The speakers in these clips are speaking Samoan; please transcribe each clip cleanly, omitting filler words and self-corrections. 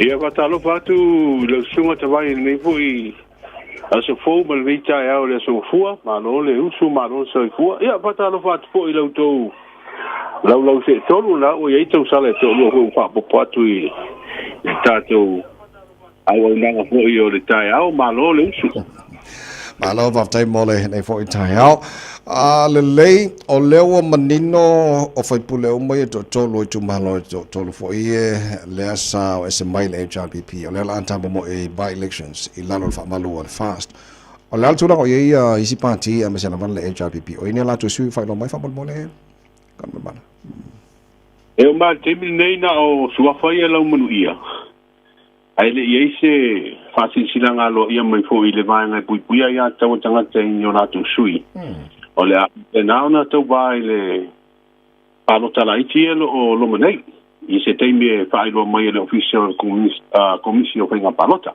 Ia faatalofa atu i lau susuga Tavai i lenei foi aso fou ma lenei taeao i le aso Gafua. Malo le usu, malo le soifua. Ia faatalofa atu foi i la outou laulau seetolu la ua i ai tausala e toalua foi ua faaopoopo atu i le tatou auaunaga foi o le taeao. Malo le usu. Malo faafetai mo lenei foi taeao. A lelei, o lea ua manino o faipule uma ia toatolu o itumalo e toatolu foi e lea sa o ese mai le HRPP. O lea la a mo e by-elections i lalo o le faamalu o le FAST. O le a le tulaga o i ai ia isi pati aemaise lava le HRPP? O i ni a latou sui faailoa mai faamolemole ka mana. E o ma le taimi lenei na o suafa ia lau manuia. Ae le i ai se faasilasilaga aloaia mai foi i le vaega e puipuia ia tau tagata i ni o latou sui. O le a faapena ona tauvā i le palota laiti ia o loma nei i se taimi e faailoa mai e le Ofisa o le Komisi o Faiga Palota.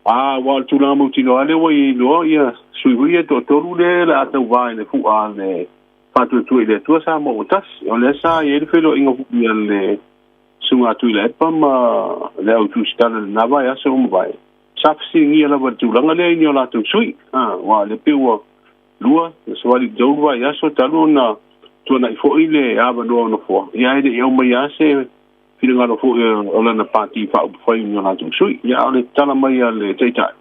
A ua o le tulaga mautinoa lea ua i ai loa ia sui foi ia toatolu lea le a tauvā i le fu'a le Faatuatua i le Atua Samoa ua Tasi. O lea sa i ai le feiloaiga foi a le susuga a Tuilaepa ma le au tusitala i lena vaiaso ua mavae. Sa fesiligia lava i le tulaga lea i ni o latou sui. Aua o lea pei ua lua, savali tolu vaiaso talu ona tuanai foi le avanoa o nofoa. Ia ae le i aumai lava se finagalo foi o lana pati faaupufai i ni o latou sui. Ia a o le tatala mai a le Taitai,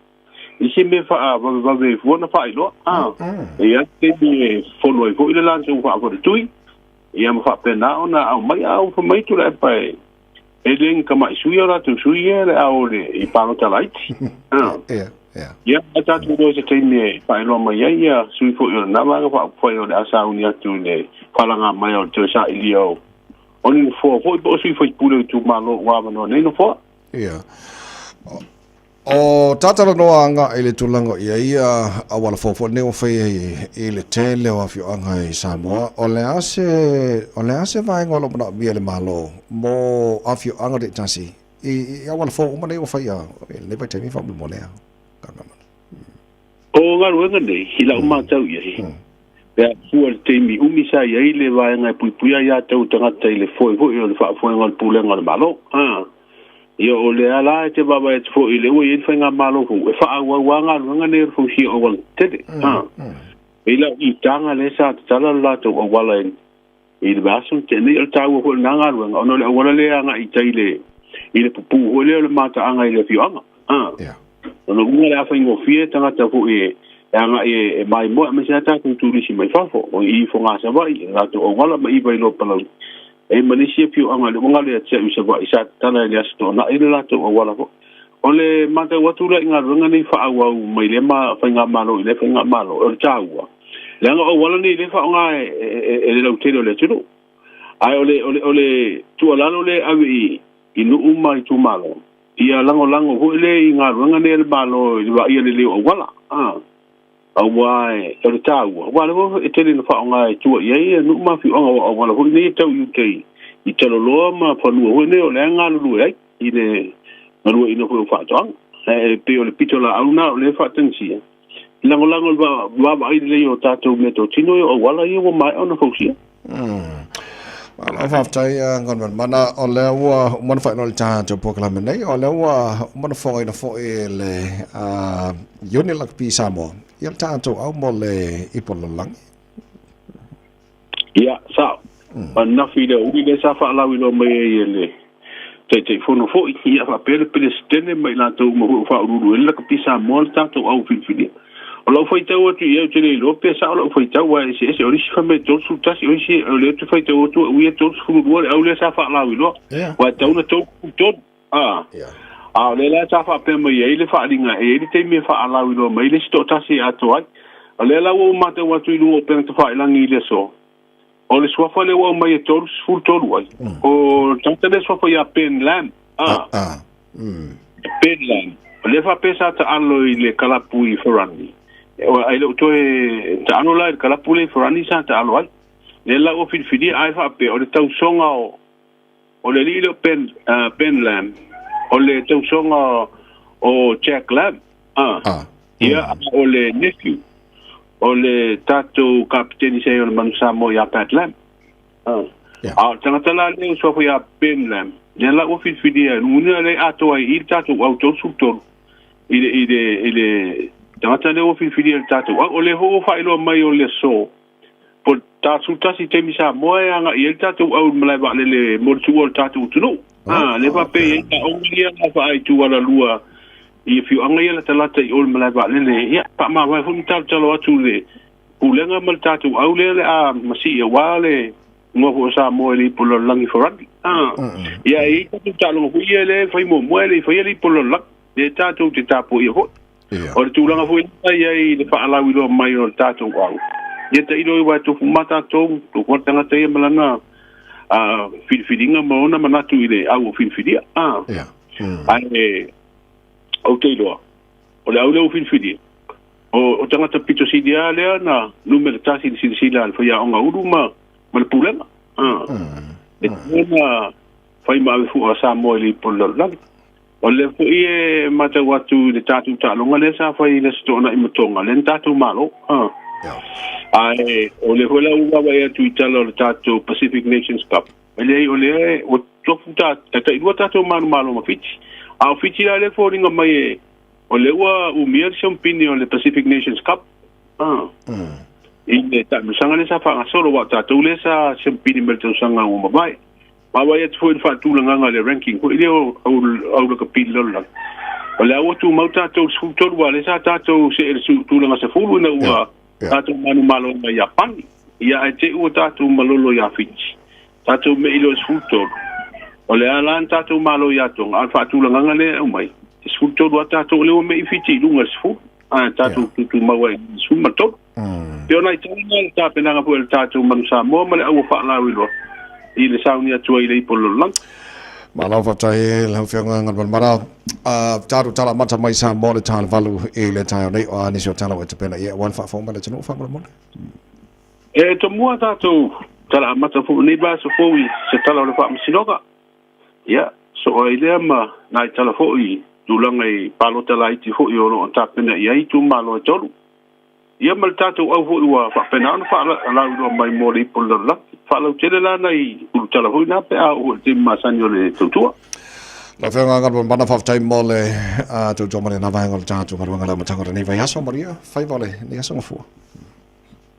i se mea faavavevave fua na faailoa. E i ai le taimi e fono ai foi le latou faafaletui, ia ma faapena ona aumai. A ua fai mai Tuilaepa e le ni tamai sui o latou sui ia le a o le i palota laiti. Ia, ia. Ia, a tatou iloa i se taimi e faailoa mai ai ia sui foi o lena vaega faaupufai o le a sauni atu i le falaga mai o le toe sailia o ni nofoa foi po o sui faipule o itumalo ua avanoa nei nofoa. Ia. O tatalanoa agai i le tulaga o i ai ia auala fou foi lenei ua faia i le tele o afioaga i Samoa. O le a se vaega o lo o manaomia e le Malo mo afioaga taitasi i auala fou uma nei ua faia i lenei vaitaimi faamolemole a? O galuega nei, i lau matau i ai, pe a fua i le taimi umi sa i ai le vaega e puipuia ia tau tagata i le foe foi o le faafoega o le pulega o le Malo. Ia o lea la e te vaavaai atu foi i le ua i ai le faigamalo fou, e faaauau lava galuega nei o le fausia o auala tetele. I lau itaga lea sa tatala le latou auala i le vaiaso na tea nei, o le taua foi o lena galuega, ona o le auala lea e agai i tai i le pupū foi lea o le mataaga i le afioaga. Ona uiga o le a faigofie tagata foi e agai e maimoa aemaise lava tatou turisi mai fafo, o i Fogaa Savaii, le latou auala ma i Vailoa Palauli. E ma le isi afioaga le uaga lea te au i Savaii sa tatala i le Aso Toonai le latou auala foi. O le matau atu la i galuega nei faaauau mai lea ma faigamalo i lea faigamalo, o le taua, leaga o auala nei lea faaaoga e le lautele o le atunuu. Ae o le tuualalo lea e ave i nuu ma itumalo, ia lagolago foi lea i galuega nei a le Malo i le vaaia lelei o auala. Aua o le taua, aua o lea foi e tele ina faaaoga e tua i ai nuu ma afioaga o auala foi nei e tau i uta i Taloloa ma fanua foi nei o lea e galulue ai i le galueaiina foi o faatoaga. Ae pei o le pitolaau lena o lea e faatagisia, lagolago i le vaavaai lelei o tatou meatotino ia o auala ia ua maea ona fausia. Malo faafetai Gonman Mana, o lea ua uma ona faailoa le tatou polokalame nei, o lea ua uma ona fogaina foi le Iuni Lakapi Samoa ia le tatou au mo le ipu o le lalolagi. Ia, sao. Ananafi le uli lea sa faalauiloa mai ai e le Taitaifono foi, ia faapea le Peresetene ma i latou uma foi o faauluulu ai le Lakapi Samoa le tatou au filifilia. O lau faitau atu i ai, ou te le iloa pe sao lau faitau, aua e eseese. O le isi fai mai e 31, o isi o lea ou te faitau atu au ia e 32 le au lea sa faalauiloa. Aua e tatau ona 33. A o lea la sa faapea mai ai le faaaliga, e i ai le taimi e faalauiloa mai le isi toatasi e atoa ai. O lea la ua ou matau atu i luga o upega tafailagi i le aso, o le suafa lea ua aumai e 33 ai. O le tagata lea suafa ia Ben Lam. Ben Lam. O lea faapea sa taalo i le kalapu i Ferrani. Ai le o toe taalo la i le kalapu lea i Ferrani sa taalo ai. Lea la ua filifilia ai faapea o le tausoga o le alii lea o Ben Lam, o le tausoga o Jack Lam. Ia, o le nephew o le tatou kapiteni sa i o le Manu Samoa ia Pat Lam. A o le tagata la lea ua suafa ia Ben Lam, Lea la ua filifilia e luga lea atoa ai i le tatou au 33 i le tagata lea ua filifilia e le tatou au. O lea foi ua faailoa mai o le aso po o le 11 taimi Samoa e agai ai le tatou au i le malae vaalele mo le tuua o le tatou atunuu. Lea faapea i ai taoga ia na faaaitu alalua i afioaga ia latalata i o le malae vaalele. Ia, faamavae foi ma talotalo atu le pulega ma le tatou au lea le a masii aua le igoa foi o Samoa i le ipu o le lalolagi for rugby. Ia, e i ai tatou taaloga foi ia lea e fai muamua e le i faia le ipu o le lalolagi. Lea tatou te tapuaia foi. O le tulaga foi lea i ai le faalauiloa mai o le tatou au. Ia tailo i uae tofu ma tatou, tofu tagata ia ma lana filifiliga ma ona manatu i le au o filifilia. Ae ou te iloa, o le au lea ua filifilia, o tagata pito sili lava lea na numera tasi i le silasila a le faiaoga ulu ma le pulega. E tatau ona fai ma ave fua a Samoa i le ipu o le lalolagi. O lea foi e matau atu i le tatou taaloga lea sa fai i le Aso Toonai ma Toga, lea na tatou malo. Ae o lea foi la ua vaavaai atu i tala o le tatou Pacific Nations Cup. E leai, o lea ua tofu ta, e tailua tatou manumalo ma Fiti. A o Fiti la lea foliga mai e, o lea ua umia le siamupini o le Pacific Nations Cup. I le taamilosaga lea sa faagasolo, aua o tatou lea sa siamupini mai le tausaga ua mavae. Vaavaai atu foi i le faatulagaga le ranking foi lea o au lakapi i le lalolagi. O lea ua tumau tatou 13 aua lea sa tatou see i le tulaga 10 ina ua tatou manumalo mai Iapani. Ia ae te i ua tatou malolo ia Fiti. Tatou mei loa i le 13. O lea la na tatou malo ia Toga, a o le faatulagaga lea e aumai, e 13 lava tatou, o lea ua mei Fiti i luga i le 10. Ae tatou tutumau ai i le 13. Pe o nai tala na le tapenaga foi o le tatou Manu Samoa ma le au ua faalauiloa i le sauni atu ai i le ipu o le lalolagi. Malo faafetai lau Afioga Galumalemana. Tatou tala amata mai Samoa le 7:45 i le taeao nei. O a nisi o tala ua e tapena i ai aua le faafofoga mai le atunuu faamolemole. E tomua tatou tala amata foi lenei vaiaso fou i se tala o le faamasinoga. Ia, soo ai lea ma nai tala foi i tulaga i palota laiti foi o lo o tapena i ai itumalo e tolu. Ia ma le tatou au foi ua faapena ona faalauiloa mai mo le ipu o le lalolagi. Faalautele la nai ulutala foi na pe a oo foi i le taimi masani o le tautua. Lau Afioga Galumalemana, faafetai mo le tautua mai lena vaega o le tatou galuega i le amataga o lenei vaiaso. Manuia faiva o lenei aso gafua.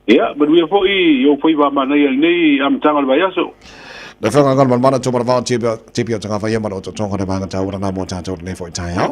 Ia, manuia foi i ou faiva manaia i lenei amataga o le vaiaso. Lau Afioga Galumalemana Tuimalealiifano Vao Tupia o Tagafa ia ma le otootoga o le vaega taua lena mo tatou i lenei foi taeao.